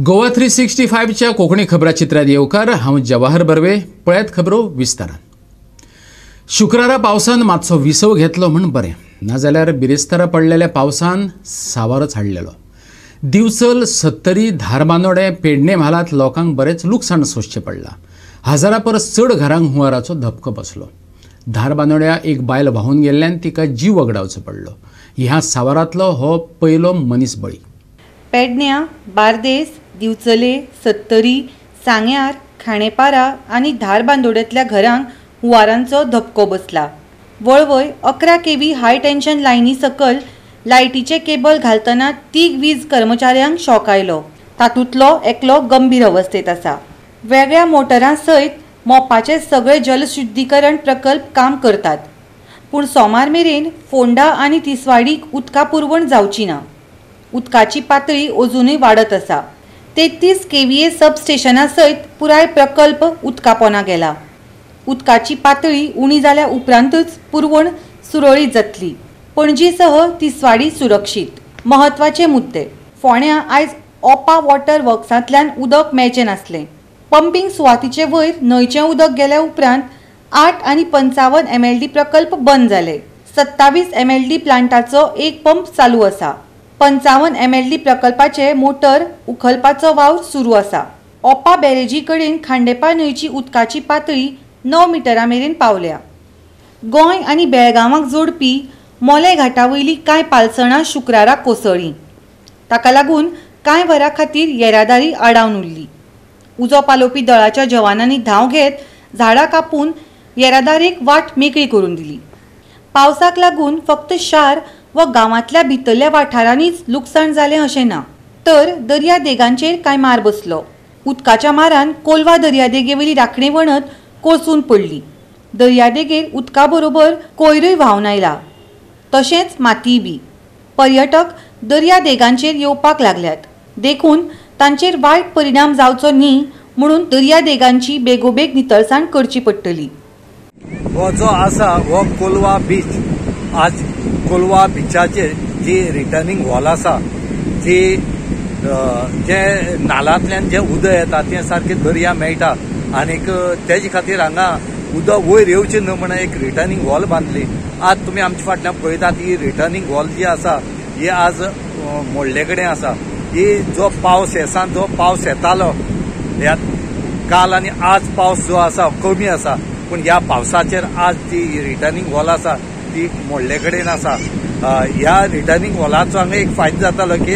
गोवा 365च्या कोंकणी खबराचित्रात येवकार. हांव जवाहर बर्वे. पळयात खबरो विस्तारान. शुक्रारा पावसान मातसो विसव घेतलो म्हण बरें, नाजाल्यार बिरेस्तारा पडलेल्या पावसान सावारच हाडलेलो. दिवचल, सत्तरी, धारबांदोडें, पेडणे म्हालांत लोकांक बरेंच लुकसाण सोंसचें पडलां. हजारा परस चड घरांक हुंवाराचो धपको बसलो. धारबांदोड्या एक बायल व्हांवून गेल्ल्यान तिका जीव वगडावचो पडलो. ह्या सावारांतलो हो पयलो मनीस बळी. पेडण्या, बार्देस, दिवचले, सत्तरी, सांग्यार, खांडेपारा आनी धारबांदोड्यांतल्या घरांक हुंवारांचो धपको बसला. वळवय 11 केव्ही हाय टेन्शन लायनी सकल लायटीचे केबल घालतना 3 वीज कर्मचाऱ्यांक शॉक आयलो. तातूंतलो एकलो गंभीर अवस्थेत आसा. वेगळ्या मोटरां सयत मोपाचे सगळे जलशुद्धीकरण प्रकल्प काम करतात, पूण सोमार मेरेन फोंडा आनी तिसवाडीक उदका पुरवण जावची ना. उदकाची पातळी अजूनय वाडत आसा. 33 केव्हीए सबस्टेशना सयत पुराय प्रकल्प उदका पोना गेला. उदकाची पातळी उणी जाल्या उपरांतच पुरवण सुरळीत जातली. पणजीसह तिसवाडी सुरक्षीत. महत्वाचे मुद्दे. फोंड्या आयज ओपा वॉटर वर्क्सांतल्यान उदक मेळचें नासलें. पंपींग सुवातीचे वयर न्हंयचें उदक गेल्या उपरांत 8 आनी 55 MLD प्रकल्प बंद जाले. 27 MLD प्लांटाचो एक पंप चालू आसा. 55 MLD प्रकल्पाचे मोटर उखलपाचो वावर सुरू आसा. ओपा बॅरेजी कडेन खांडेपार न्हंयची उदकाची पातळी 9 मिटरां मेरेन पावल्या. गोंय आनी बेळगांवाक जोडपी मोले घाटा वयली कांय पालसणां शुक्रारा कोसळ्ळीं. ताका लागून कांय वरां खातीर येरादारी आडावन उरली. उजो पालोवपी दळाच्या जवानांनी धांव घेत झाडां कापून येरादारीक वाट मेकळी करून दिली. पावसाक लागून फक्त शार वा गांवांतल्या भितरल्या वाठारांनीच लुकसाण जालें अशें ना, तर दर्यादेगांचेर कांय मार बसलो. उदकाच्या मारान कोलवा दर्यादेगेवयली राखणे वणत कोसळून पडली. दर्यादेगेर उदका बरोबर कोयरूय व्हांवन आयला, तशेंच मातीय बी. पर्यटक दर्यादेगांचेर येवपाक लागल्यात, देखून तांचेर वायट परिणाम जावचो न्ही म्हणून दर्यादेगांची बेगोबेग नितळसाण करची पडटली. हो जो आसा हो कोलवा बीच. आज कोलवा बिचाचेर जी रिटर्निंग वॉल आसा, जी जे नालांतल्यान जे उदक येता तें सारकें दर्या मेळटा आनीक तेजे खातीर हांगा उदक वयर येवचें न्हय म्हणून एक रिटर्निंग वॉल बांदली. आज तुमी आमच्या फाटल्यान पळयतात ही रिटर्निंग वॉल जी आसा ही आज मोडले कडेन आसा. ही जो पावस येसान जो पावस येतालो ह्या काल आनी आज पावस जो आसा कमी आसा, पूण ह्या पावसाचेर आज जी रिटर्निंग वॉल आसा ती मोडले कडेन आसा. ह्या रिटर्निंग वॉलाचो हांगा एक फायदो जातालो की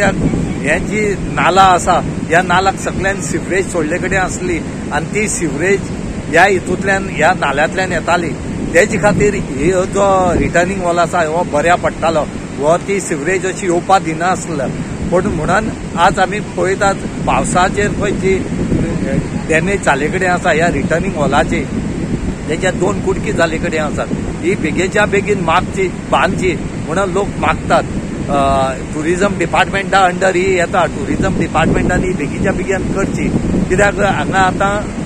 हे जी नाला आसा ह्या नालाक सगळ्यान सिवरेज सोडले कडेन आसली आनी ती सिवरेज ह्या हितूंतल्यान ह्या नाल्यांतल्यान येताली. तेजे खातीर ही जो रिटर्निंग वॉल आसा हो बऱ्या पडटालो, हो ती सिवरेज अशी येवपा दिनासलो. पूण म्हणून आज आमी पळयतात पावसाचेर पळय जी डॅमेज जाले कडेन आसा ह्या रिटर्निंग वॉलाची, तेच्या 2 कुडकी जाले कडेन आसात. ही बेगीच्या बेगीन मागची बांदची म्हणून लोक मागतात. ट्युरिजम डिपार्टमेंटा अंडर ही येता. ट्युरिजम डिपार्टमेंटान ही बेगीच्या बेगीन करची, कित्याक हांगा आतां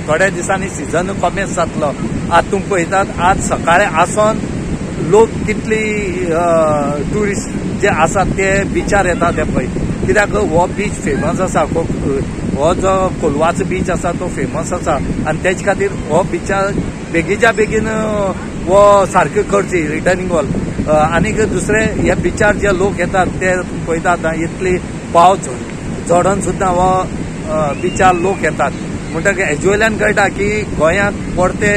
थोड्या दिसांनी सिजन कॉमेस जातलो. आज तुमी पळयतात आज सकाळी आसोन लोक कितली ट्युरिस्ट जे आसात ते बिचार येता ते पळय, कित्याक हो बीच फेमस आसा. हो जो कोलवाचो बीच आसा तो फेमस आसा आनी तेजे खातीर हो बिचार बेगीच्या बेगीन हो सारकी करची रिटर्निंग वॉल. आनीक दुसरें ह्या बिचार जे लोक येतात ते पळयतात इतली पावस झडोन सुद्दां हो बिचार लोक येतात. म्हणटकीर हेजे वयल्यान कळटा की गोंयांत परते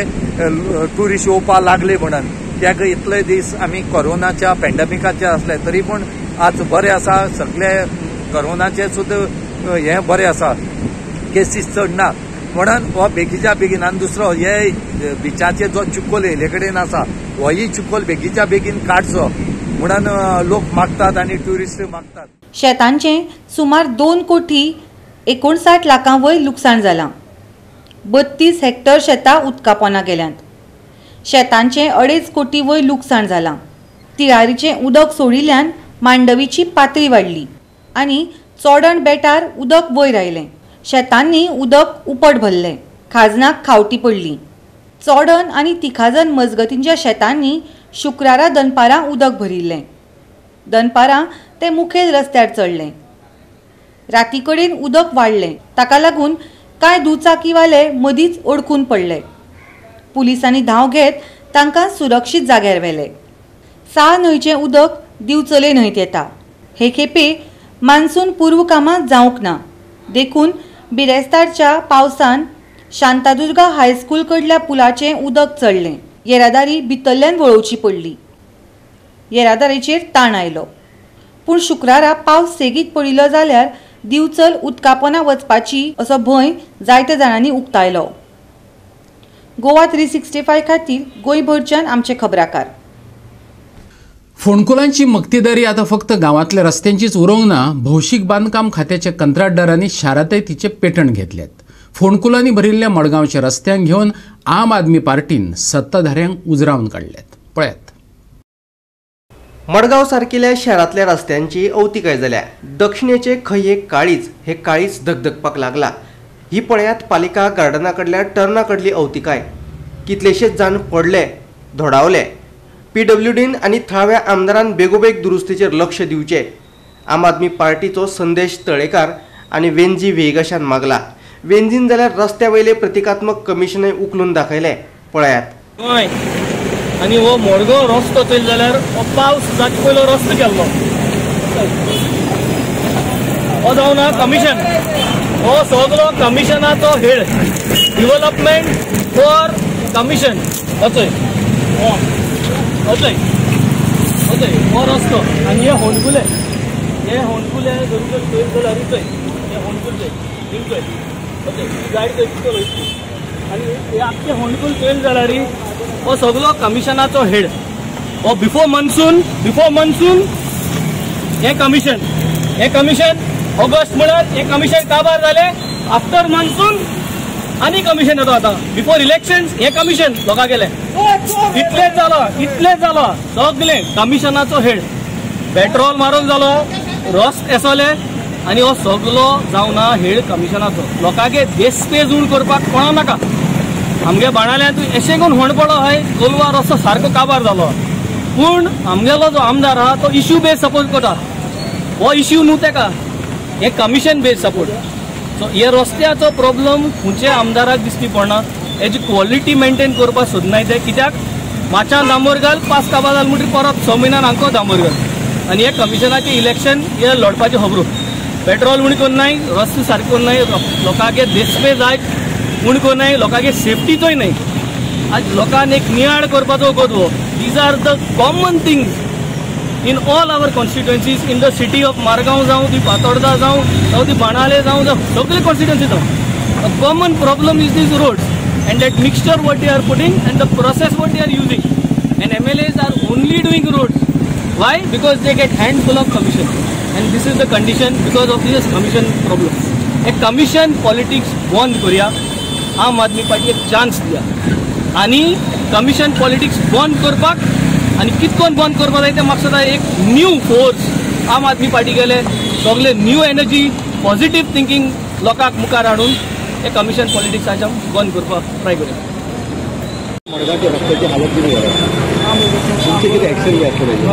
ट्युरिस्ट येवपाक लागले म्हणून. कित्याक इतले दीस आमी कोरोनाच्या पेंडेमिकाचे आसले तरी पूण आज बरें आसा, सगळे कोरोनाचे सुद्दां हें बरें आसा, केसीस चड ना म्हणून हो बेगीच्या बेगीन. आनी दुसरो हे बिचाचेर जो चिकोल येयले कडेन आसा होय चिकोल बेगीच्या बेगीन काडचो म्हणून लोक मागतात आनी ट्युरिस्ट मागतात. शेतांचें सुमार 2 कोटी 59 लाखां वयर लुकसाण जालां. 32 हेक्टर शेतां उदका पोना गेल्यांत. शेतांचें 2.5 कोटी वयर लुकसाण जालां. तिळारीचें उदक सोडिल्ल्यान मांडवीची पातळी वाडली आनी चोडण बेटार उदक वयर आयलें. शेतांनी उदक उपट भरलें. खाजनाक खावटी पडली. चोडण आनी तिखाजन मजगतींच्या शेतांनी शुक्रारा दनपारां उदक भरिल्लें. दनपारां तें मुखेल रस्त्यार चडलें. राती कडेन उदक वाडलें. ताका लागून कांय दुचाकीवाले मदींच अडकून पडले. पुलिसांनी धांव घेत तांकां सुरक्षीत जाग्यार व्हेले. साळ न्हंयचें उदक दिवचले न्हंयत येता. हे खेपे मान्सून पूर्व कामां जावंक ना, देखून बिरेस्तारच्या पावसान शांतादुर्गा हायस्कूल कडल्या पुलाचें उदक चडलें. येरादारी भितरल्यान वळोवची पडली. येरादारीचेर ताण आयलो. पूण शुक्रारा पावस सेगीत पडिल्लो जाल्यार दिवचल उदकापोना वचपाची असो भंय जायत्या जाणांनी उक्तायलो. गोवा 365 खातीर गोंयभरच्यान आमचे खबराकार. फोंडकुलांची मक्तेदारी आतां फक्त गांवांतल्या रस्त्यांचीच उरोंक ना, भौशीक बांदकाम खात्याच्या कंत्राटदारांनी शारांतय तिचे पेटण घेतल्यात. फोंडकुलांनी भरिल्ल्या मडगांवच्या रस्त्यांक घेवन आम आदमी पार्टीन सत्ताधाऱ्यांक उजरावन काडल्यात. पळयात. मडगांव सारकिल्या शारांतल्या रस्त्यांची अवतिकाय जाल्या. दक्षिणेचे खंय एक काळीज हे काळीज धगधगपाक लागला. ही पळयात पालिका गार्डना कडल्या टर्ना कडली अवतिकाय. कितलेशेच जाण पडले, धोडावले. पीडब्ल्यूडीन आनी थळाव्या आमदारान बेगोबेग दुरुस्तीचेर लक्ष दिवचें. आम आदमी पार्टीचो संदेश तळेकार आनी वेंजी वेगशान मागला. वेंजीन जाल्यार रस्त्या वयले प्रतिकात्मक कमिशनय उखलून दाखयले. पळयात. गोंय आनी हो मडगांव रस्तो चोयलो जाल्यार हो पावस जाचे पयलो रस्तो केल्लो हो जावना कमिशन. हो सगळो कमिशनाचो हेळ, डिव्हलपमेंट फॉर कमिशन. अचय अचय अचय हो रस्तो आनी हे होंडकुले, हे होंडकुले जर चोयले जाल्यार चोय हे होंडकुल चोय थिंग चोय अचय ही गाडी चोय कितको वयतली आनी हे आख्खे होंडकुल चोयले जाल्यार हो सगळो कमिशनाचो हेड. हो बिफोर मॉन्सून, बिफोर मॉन्सून हे कमिशन, हे कमिशन ऑगस्ट म्हळ्यार हे कमिशन काबार जाले. आफ्टर मॉन्सून आनी कमिशन येता आतां बिफोर इलेक्शन हे कमिशन लोकां गेले. इतलेंच जालो, इतलेंच जालो सगलें कमिशनाचो हेड. पेट्रोल मारून जालो, रस्त एसोले आनी हो सगलो जावना हेड कमिशनाचो. लोकांगे देसपेज उण करपाक कोणा नाका. आमगे बाणाल्यान तूं एशें करून होण पडो हय कोलवा रस्तो सारको काबार जालो. पूण आमगेलो जो आमदार आहा तो इश्यू बेज सपोर्ट करता. हो इश्यू न्हू तेका, हे कमिशन बेज सपोर्ट. सो हे रस्त्याचो प्रॉब्लम खंयच्या आमदाराक दिसती पडना. हेजी क्वॉलिटी मेंटेन करपाक सोदनाय ते. कित्याक माचान डांबर घाल, पास काबार जाल म्हणटकीर परत 6 म्हयन्यान आमकां डांबर घाल. आनी हे कमिशनाचें इलेक्शन हे लढपाच्यो खबरो. पेट्रोल उणी करनाय, रस्ते सारके करनाय, लोकांगे देसपे जाय उण करनाय, लोकांगे सेफ्टीचोय न्हय. आज लोकांक एक नियाळ करपाचो वगत हो. These are the common things in all our constituencies in the city of Margao जावं ती पातोर्डा जावं, जावं ती बाणाले जावं, जावं सगळे कॉन्स्टिट्युएन्सी जावं. A common problem is these roads and that mixture what they are putting and the process what they are using. And MLAs are only doing roads. Why? Because they get handful of commission. And this is the condition because of this commission problem. A commission politics बंद करूया. आम Aadmi party एक chance दिया आनी commission politics बंद करपाक. आनी कितकोन बंद करपाक जाय तें म्हाका एक न्यू फोर्स आम आदमी पार्टी गेले. सगळे न्यू एनर्जी, पॉझिटिव्ह थिंकींग लोकांक मुखार हाडून हे कमिशन पॉलिटिक्साच्या बंद करपाक ट्राय करूया.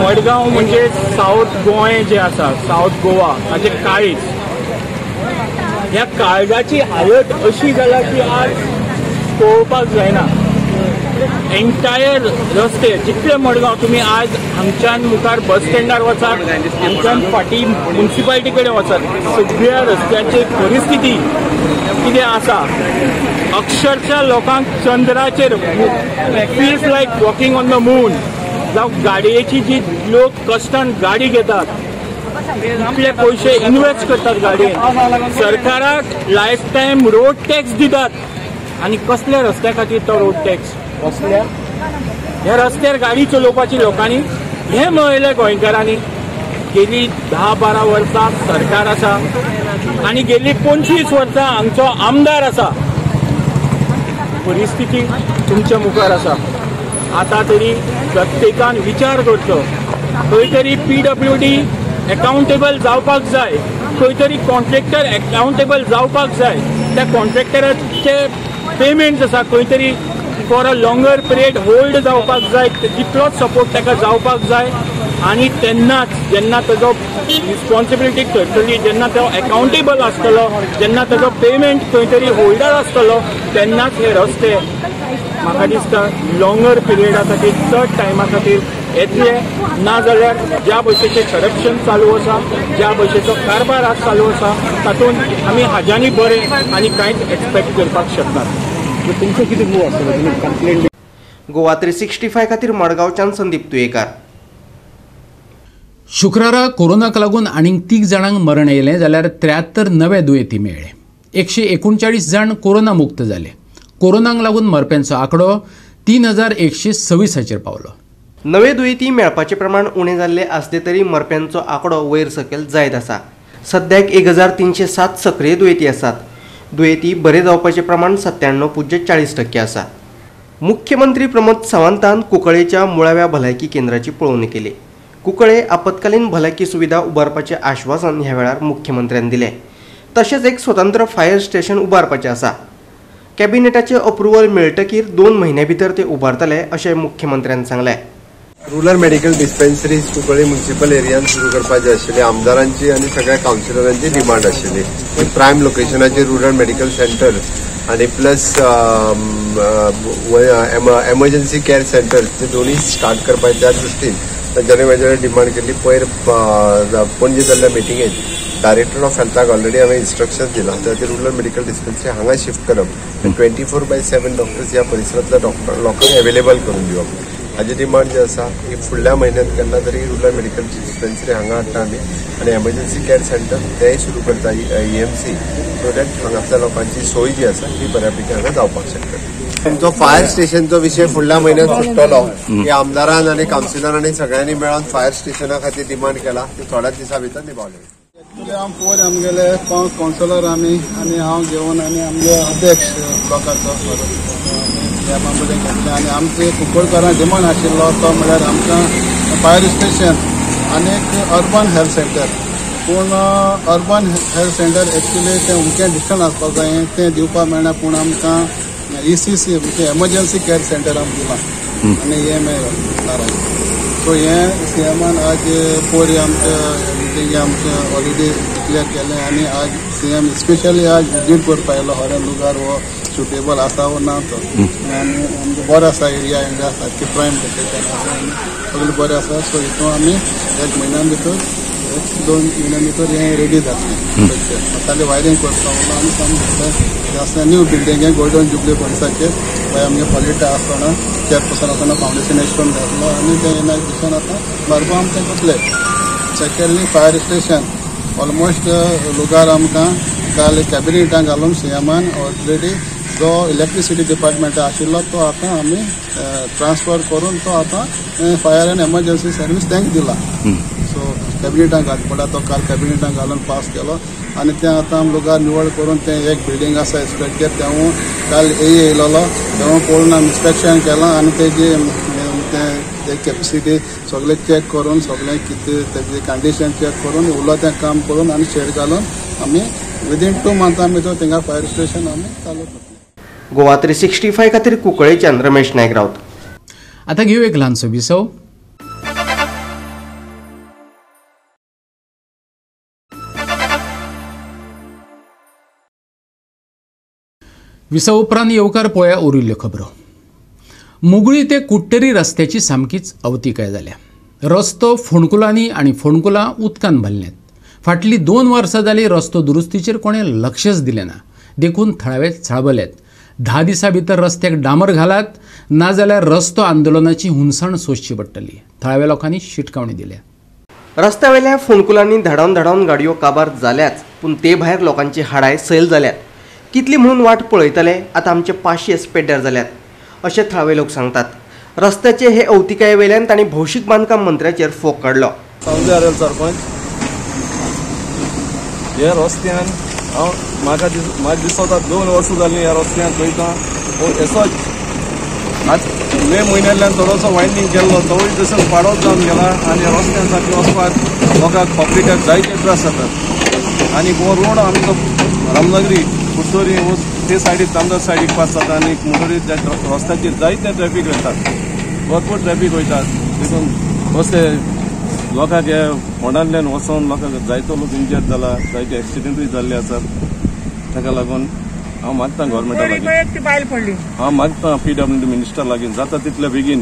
मडगांव म्हणजे सावथ गोंय जे आसा, सावथ गोवा ताचें काळीज. ह्या काळजाची हालत अशी जाला की आज पळोवपाक जायना. एंटायर रस्ते जितले मडगांव तुमी आज हांगच्यान मुखार बस स्टँडार वचात, हांगच्यान फाटीं मुन्सिपालिटी कडेन वचात, सगळ्या रस्त्याची परिस्थिती कितें आसा अक्षरशः लोकांक चंद्राचेर feels like walking on the moon. जावं गाडयेची जी लोक कश्टान गाडी घेतात, आपले पयशे इन्वेस्ट करतात गाडयेन, सरकाराक लायफ टायम रोड टॅक्स दितात. आनी कसल्या रस्त्या खातीर तो रोड टॅक्स? कसल्या ह्या रस्त्यार गाडी चलोवपाची लोकांनी हें मेळयलें गोंयकारांनी. गेली 10-12 वर्सां सरकार आसा आनी गेली 25 वर्सां हांगचो आमदार आसा. परिस्थिती तुमच्या मुखार आसा. आतां तरी प्रत्येकान विचार करचो. खंय तरी पीडब्ल्यूडी एकाउंटेबल जावपाक जाय, खंय तरी कॉन्ट्रॅक्टर एकाउंटेबल जावपाक जाय. त्या कॉन्ट्रॅक्टराचे पेमेंट्स आसा खंय तरी for a longer period hold जावपाक जाय, तितलोच सपोर्ट ताका जावपाक जाय. आनी तेन्नाच जेन्ना ताजो रिस्पॉन्सिबिलिटी करतली, जेन्ना तो एकाउंटेबल आसतलो, जेन्ना ताजो पेमेंट खंय तरी होल्डर आसतलो, तेन्नाच हे रस्ते म्हाका दिसता लॉंगर पिरियडा खातीर, चड टायमा खातीर येतले. ना जाल्यार ज्या भशेचें करप्शन चालू आसा, ज्या भशेचो कारभार आज चालू आसा, तातूंत आमी हाज्यानी बरें आनी कांयच एक्सपेक्ट करपाक शकनात. तुमचें कितें मूव आसतलें तुमी कंप्लेन? गोवा 365 खातीर मडगांवच्यान संदीप तुयेकार. शुक्रारा कोरोनाक लागून आनीक 3 जाणांक मरण आयलें जाल्यार 73 नवे दुयेंती मेळ्ळे. 139 जाण कोरोना मुक्त जाले. कोरोनाक लागून मरप्यांचो आंकडो 3126 पावलो. नवे दुयेंती मेळपाचें प्रमाण उणें जाल्लें आसलें तरी मरप्यांचो आंकडो वयर सकयल जायत आसा. सद्याक 1307 सक्रीय दुयेंती आसात. दुयेंती बरे जावपाचें प्रमाण 97.40% आसा. मुख्यमंत्री प्रमोद सावंतान कुंकळेच्या मुळाव्या भलायकी केंद्राची पळोवणी केली. कुंकळे आपत्कालीन भलायकी सुविधा उबारपाचें आश्वासन ह्या वेळार मुख्यमंत्र्यान दिलें. तशेंच एक स्वतंत्र फायर स्टेशन उबारपाचें आसा. कॅबिनेटाचें अप्रुवल मेळटकीर 2 म्हयन्या भितर ते उबारतले अशें मुख्यमंत्र्यान सांगलें. Rural medical dispensaries Cuncolim municipal एरियान सुरू करपाची आशिल्ली. आमदारांची आनी सगळ्या कावन्सिलरांची डिमांड आशिल्ली. प्रायम लोकेशनाचेर रुरल मेडिकल सेंटर आनी प्लस एमर्जन्सी केअर सेंटर ते दोनूय स्टार्ट करपाचे त्या दृश्टीन तांच्यांनी म्हाजे डिमांड केल्ली. पयर पणजे जाल्ल्या मिटिंगेत डायरेक्टर ऑफ हेल्थाक ऑलरेडी हांवें इन्स्ट्रक्शन दिलां त्या खातीर रुरल मेडिकल डिस्पेन्सरी हांगा शिफ्ट करप आनी 24/7 डॉक्टर्स ह्या परिसरांतल्या डॉक्टर लोकांक अवेलेबल करून दिवप हाजी डिमांड जी आसा ही फुडल्या म्हयन्यांत केन्ना तरी रुरल मेडिकल डिस्पेन्सरी हांगा हाडटा आमी आनी एमर्जन्सी केअर सेंटर तेंय सुरू करता EMC, so that हांगातल्या लोकांची सोय जी आसा ती बऱ्या पैकी हांगा जावपाक शकता. तुमचो फायर स्टेशनचो विशय फुडल्या म्हयन्यांत सुट्टलो. हे आमदारान आनी कावन्सिलरांनी सगळ्यांनी मेळून फायर स्टेशना खातीर डिमांड केला, ती थोड्याच दिसां भितर निभावले. एक्चुअली हांव पयर आमगेले 5 कावन्सिलर आमी आनी हांव घेवन आनी आमगे अध्यक्ष ब्लॉकाचो ह्या कडेन घेतलें आनी आमचे कुंकळकारां डिमांड आशिल्लो तो म्हळ्यार आमकां फायर स्टेशन आनी एक अर्बन हेल्थ सेंटर. पूण अर्बन हेल्थ सेंटर एक्चुअली तें उमकें डिस्टन्स आसपाक जाय, तें दिवपाक मेळना. पूण आमकां ECC म्हणजे एमर्जन्सी केअर सेंटर आमकां दिलां आनी हें मेळ्ळें. सो हें सीएमान आज पयर आमच्या मिटिंगे आमचें ऑलरेडी डिक्लेअर केलें आनी आज सीएम स्पेशली आज विजीट करपाक आयलो हरे लुगार हो सुटेबल आसा वो ना तो आनी आमचें बरो आसा एरिया इंडिया सारकी प्रायम लोकेशन आसा आनी सगळें बरें आसा. सो हितून आमी 1 म्हयन्या भितर 1-2 म्हयन्या भितर हें रेडी जातलें. खाली वायरींग करता उरलां आनी सामकें आसा न्यू बिल्डींग हें गोल्डन जुबली पॉयंट्साचेर पळय आमगे पॉलिटा आसतना चेअरपर्सन आसतना फावंडेशन स्टोन घातलो आनी तें इनॉग्रेशन आतां बारबा आमचें करतले. सेकेंडली फायर स्टेशन ऑलमोस्ट लुगार आमकां काल कॅबिनेटान घालून सीएमान ऑलरेडी जो इलेक्ट्रिसिटी डिपार्टमेंट आशिल्लो तो आतां आमी ट्रान्सफर करून तो आतां फायर एंड एमर्जन्सी सर्वीस तांकां दिला. सो कॅबिनेटान घालचें पडटा, तो काल कॅबिनेटान घालून पास केलो आनी तें आतां आमी लुगार निवळ करून तें एक बिल्डींग आसा स्ट्रक्चर तें काल येयलोलो तें पळोवन आमी इन्स्पेक्शन केलां आनी तेजी तें कॅपेसिटी सगळें चॅक करून सगळें कितें तेजी कंडिशन चॅक करून उरलो तें काम करून आनी शेड घालून आमी विदीन 2 मंथां भितर थिंगा फायर स्टेशन आमी चालू करतले. गोवा 365 खातीर कुंकळेच्यान रमेश नायक राऊत. आतां घेवं एक ल्हानसो विसव. विसव उपरांत येवकार पळया उरिल्ल्यो खबरो. मुगळी ते कुट्टरी रस्त्याची सामकीच अवतिकाय जाल्या. रस्तो फोंडकुलांनी आनी फोंडकुलां उदकान भरल्यांत. फाटलीं 2 वर्सां जालीं रस्तो दुरुस्तीचेर कोणें लक्षच दिलें ना, देखून थळावे चाळवल्यात. 10 दिसां भितर रस्त्याक डांबर घालात, नाजाल्यार रस्तो आंदोलनाची हुनसाण सोंसची पडटली, थळाव्या लोकांनी शिटकावणी दिल्या. रस्त्यावेल्या फोंडकुलांनी धाडावन धाडावन गाडयो काबार जाल्याच, पूण ते भायर लोकांची हाडाय सैल जाल्यात. कितली म्हणून वाट पळयतले, आतां आमचे पाशेस पेड्ड्यार जाल्यात अशें थळावे लोक सांगतात. रस्त्याचे हे अवतिकाये वयल्यान तांणी भौशीक बांदकाम मंत्र्याचेर फोग काडलो. सरपंच, ह्या रस्त्यान हांव म्हाका दिसता 2 वर्सां जालीं ह्या रस्त्यान चोयता, पूण असोच आज मे म्हयन्यांतल्यान थोडोसो वायंडींग केल्लो तोवूय तसोच पाडोच जावन गेला आनी ह्या रस्त्यान सारकें वचपाक लोकांक पब्लिकाक जायते त्रास जातात. आनी हो रोड आमचो रामनगरी कुडतरी ते सायडीक तामदार सायडीक पास जाता आनी मोटरी रस्त्याचेर जायते ट्रॅफीक वयतात, भरपूर ट्रॅफीक वयतात. देखून रस्ते लोकांक हे फोंडांतल्यान वचोन लोकांक जायतो लोक इंजर्ड जाला, जायते एक्सिडेंटूय जाल्ले आसात. ताका लागून हांव मागता गव्हर्मेंटा लागीं, हांव मागता PWD minister लागीं जाता तितले बेगीन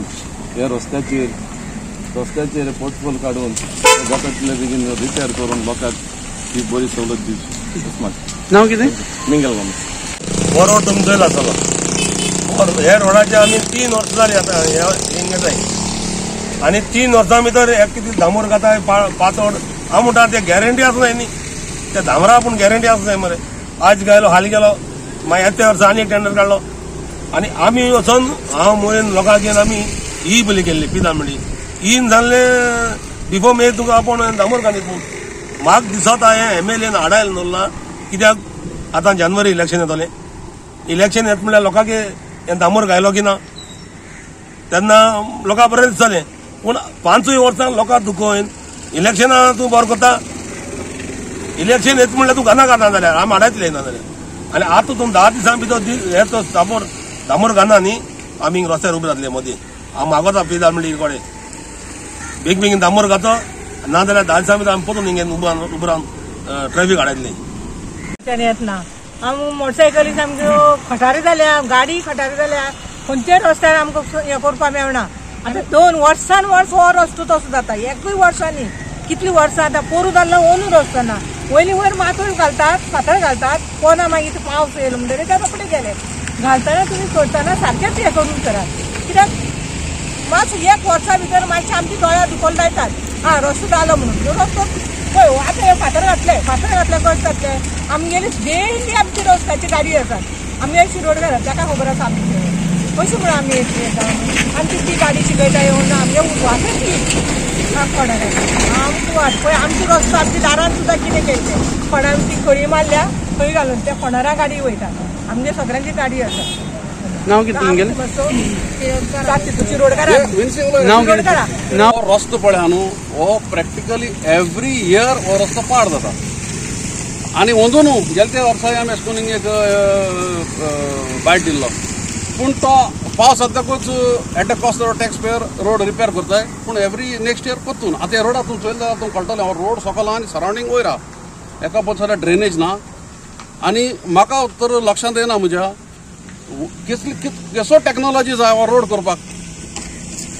ह्या रस्त्याचेर पोटफोल काडून जाता तितले बेगीन रिपेर करून लोकांक ही बरी सवलत दिवची अशें मागता. नांव कितें? Mingle Gomez. हो रोड तुमी चोयला आसतलो. ह्या रोडाचे आमी 3 वर्सां जाली आतां हिंग घेताय आनी 3 वर्सां भितर एक कितें दामोर घाताय पातोड. हांव म्हणटा ते गॅरंटी आसनाय न्ही, त्या दामरा पूण गॅरंटी आसनाय मरे. आज गेलो हालीं गेलो, मागीर येत्या वर्सा आनी एक टेंडर काडलो आनी आमी वचोन हांव मोरेन लोकांक घेवन आमी ई पयली केल्ली पिदांबडी ईन जाल्ले बिफोर मे तुका आपोवन दामोर घालीत म्हूण म्हाका दिसता हें MLA हाडायला दवरलां. कित्याक आतां जानेवारी इलेक्शन येतलें, इलेक्शन येत म्हणल्यार लोकांक हें दामोर घायलो की ना तेन्ना लोकांक बरें दिसतलें. पूण 5 वर्सां लोकांक दुखोवन इलेक्शनां तूं बरो करता, इलेक्शन येत म्हणल्यार तूं घाना घालना जाल्यार आमी हाडायतले ना जाल्यार. आनी आतां तूं 10 दिसां भितर हे तो दामोर घालना न्ही, आमी रस्त्यार उबे जातले मदीं. हांव मागोता PWD कडेन बेगीन बेगीन दामोर घातो, ना जाल्यार 10 दिसां भितर आमी परतून हिंगे उबो रावन ट्रॅफीक हाडायतली. येतना आमी मोटरसायकली सामक्यो खटारी जाल्या, गाडी खटारी जाल्या, खंयच्याय रस्त्यार आमकां हें करपाक मेळना. आतां 2 वर्सान वर्स हो रस्तो तसो जाता, एकूय वर्सां न्ही, कितलीं वर्सां आतां पोरूं जाल्लो ओनू रस्तो ना. वयली वयर मातूय घालतात, फातर घालतात, पोना मागीर पावस येयलो म्हणटकीर ते रोखडे गेले. घालतना तुमी करतना सारकेंच हें करून करात, कित्याक मातसो एक वर्सा भितर मातशें आमची दोळ्या दुखोल लायतात, आं रस्तो जालो म्हणून. रस्तो पळय आतां हे फातर घातले, फातर घातले कशें जातले? आमगेली डेली आमची रस्त्याची गाडी आसात, आमगे शिरोडकार ताका खबर आसा आमची कशी म्हणून आमी येता आमची ती गाडी शिकयता येवन आमगे वाटच ती कोणाक आमकां वाट पळय. आमचो रस्तो आमच्या दारान सुद्दां कितें केलें तें कोणाक ती खळी मारल्या, खळी घालून त्या कोणारा गाडी वयता. आमगे सगळ्यांची गाडी आसा. नांव कितें तुमगेलें? शिरोडकारा. रस्तो पळय न्हू हो प्रॅक्टिकली एवरी इयर हो रस्तो पाड जाता आनी अंदू न्हू गेले त्या वर्साय आमी अशें करून एक बायट दिल्लो, पूण तो पावस जातकूच at the cost of tax payer road repair करताय, पूण एवरी नेक्स्ट इयर परतून. आतां ह्या रोडार तूं चोयले जाल्यार तुमकां कळटलें हो रोड सकयल आनी सरावंडींग वयर आहा, एका पद जाल्यार ड्रेनेज ना. आनी म्हाका तर लक्षांत येना म्हज्या कितली कसो टॅक्नोलॉजी जाय हो रोड करपाक.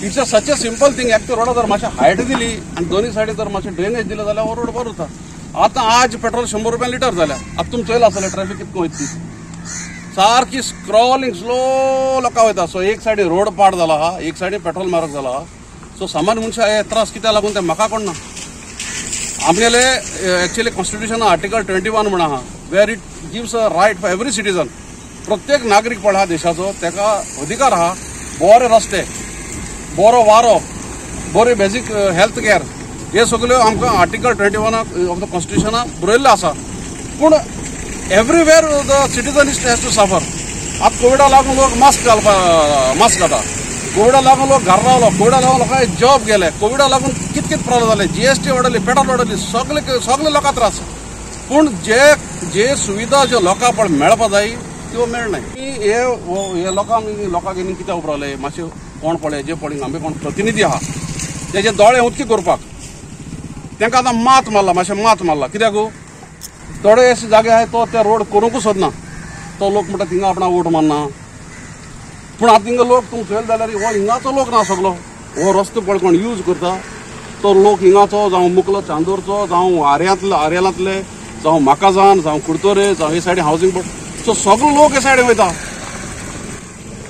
It's a such a simple thing. एक तर रोडा जर मातशें हायट दिली आनी दोनूय सायडी जर मातशें ड्रेनेज दिलें जाल्यार हो रोड बरो उरता. आतां आज पेट्रोल 100 रुपया लिटर जाल्या, आतां तुमी चोयलां आसतलें ट्रॅफीक कितको वयता ती सारकी स्क्रॉलिंग स्लो लोकां वयता. सो एक सायडी रोड पाड जाला आहा, एक सायडी पेट्रोल म्हारग जाला आहा. सो सामान्य मनशां हे त्रास कित्याक लागून ते म्हाका कोण ना. आमगेले एक्चुअली कॉन्स्टिट्युशन आर्टिकल 21 म्हण आहा, where it gives a right for every citizen. प्रत्येक नागरीक पळय आहा देशाचो ताका अधिकार आहा बरे रस्ते, बरो वारो, बरी बेजीक हेल्थ केअर, हे सगळ्यो आमकां आर्टिकल 21 ऑफ the कॉन्स्टिट्युशनाक बरयल्लें आसा. पूण everywhere the citizen is has to suffer. आतां कोविडा लागून लोक मास्क मास्क घालता, कोविडा लागून लोक घर रावलो, कोविडा लागून लोकांचे जॉब गेले, कोविडा लागून कित कित प्रॉब्लम जाले, GST वाडयली, पेट्रोल वाडयली, सगळे लोकांक त्रास. पूण जे जे सुविधा ज्यो लोकांक पळय मेळपा जाय त्यो मेळनाय. हे लोकांक लोकांक कित्याक उबो रावले मातशें कोण पळय जे पळय आमी कोण प्रतिनिधी आहा तेजे दोळे उदकी करपाक तांकां आतां मात मारला, मातशें मात मारला. कित्याक थोडे अशे जागे आहाय तो ते रोड करूंकूच सोदना, तो लोक म्हणटा थिंगा आपणा वोट मारना. पूण आतां थिंगा लोक तुमकां चोयले जाल्यार हो हिंगाचो लोक ना सगलो, हो रस्तो पळय कोण यूज करता तो लोक हिंगाचो, जावं मुकलो चांदोरचो, जावं आर्यांतले आर्यलांतले, जावं माकाजान, जावं कुडतोरे, जावं हे सायडीन हावजींग बोर्ड, सो सगलो लोक हे सायडीन वयता.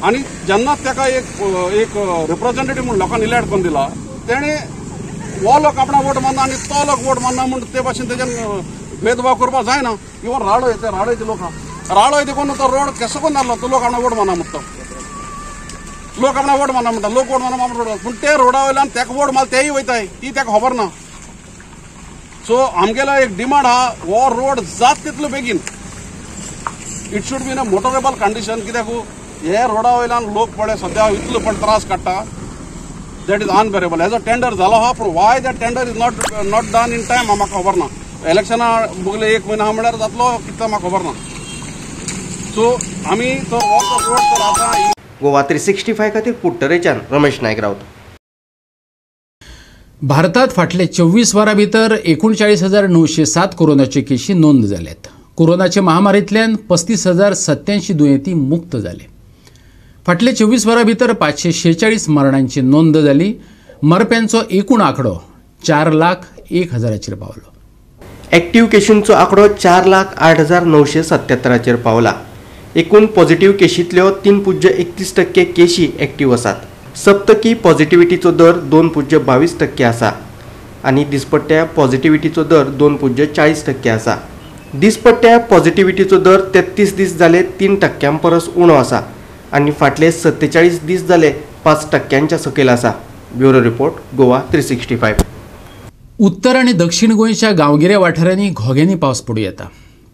आनी जेन्ना ताका एक एक रिप्रेझेंटेटीव म्हूण लोकांनी इलेक्ट करून दिला, तेणें हो लोक आपणा वोट मारना आनी तो लोक वोट मारना म्हूण ते भाशेन तेजेन भेदभाव करपाक जायना. इवन राडो येता, राडो येता लोक राडो येता कोण तो रोड केसो कोण जालो तो लोक आपणा वोट मारना म्हणटा, लोक आपणा वोट मारना म्हणटा, लोक वोट मारना रोड, पूण ते रोडा वयल्यान तेका वोट मारता तेय वयताय, ती तेका खबर ना. सो आमगेलो एक डिमांड आहा, हो रोड जात तितलो बेगीन, it should be in a motorable condition. कित्याक हे रोडा वयल्यान लोक पळय सद्या इतलो पण त्रास काडटा, that is unbearable. हेजो टेंडर जालो आहा, पूण why that tender is not done in time म्हाका खबर ना. इलेक्शना मुगले एक म्हयनो आहा म्हणल्यार जातलो कितें म्हाका खबर ना. सो आमी तो रोड तर आतां गोवा 365 खातीर कुडटरेच्यान रमेश नायक रावत. भारतात फाटले 24 वरां भितर 39,907 कोरोनाच्यो केशी नोंद जाल्यात. कोरोनाचे महामारींतल्यान 35,087 दुयेंती मुक्त जाले. फाटले 24 वरां भितर 546 मरणांची नोंद जाली. मरप्यांचो एकूण आंकडो 4,01,000 पावलो. एक्टिव्ह केशींचो आंकडो 4,08,977 पावला. एकूण पॉझिटिव्ह केशींतल्यो 3.31% केशी एक्टिव्ह आसात. सप्तकी पॉझिटिव्हिटीचो दर 2.22% आसा आनी दिसपट्ट्या पॉझिटिव्हिटीचो दर 2.40% आसा. दिसपट्ट्या पॉझिटिव्हिटीचो दर 33 दीस जाले 3% परस उणो आसा आनी फाटले 47 दीस जाले 5% सकयल आसा. Bureau report, Goa 365. उत्तर आनी दक्षिण गोंयच्या गांवगिऱ्या वाठारांनी घोग्यांनी पावस पडूं येता.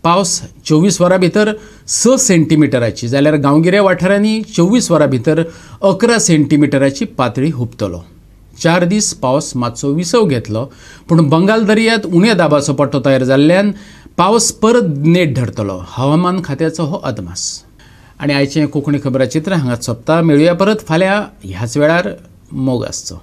पावस 24 वरां भितर 6 सेंटीमिटराची जाल्यार गांवगिऱ्या वाठारांनी 24 वरां भितर 11 सेंटीमिटराची पातळी हुपतलो. 4 दीस पावस मातसो विसव घेतलो पूण बंगाल दर्यांत उण्या दाबाचो पट्टो तयार जाल्ल्यान पावस परत नेट धरतलो. हवामान खात्याचो हो अदमास. आनी आयचें कोंकणी खबराचित्र हांगाच सोंपता. मेळुया परत फाल्यां ह्याच वेळार. मोग आसचो.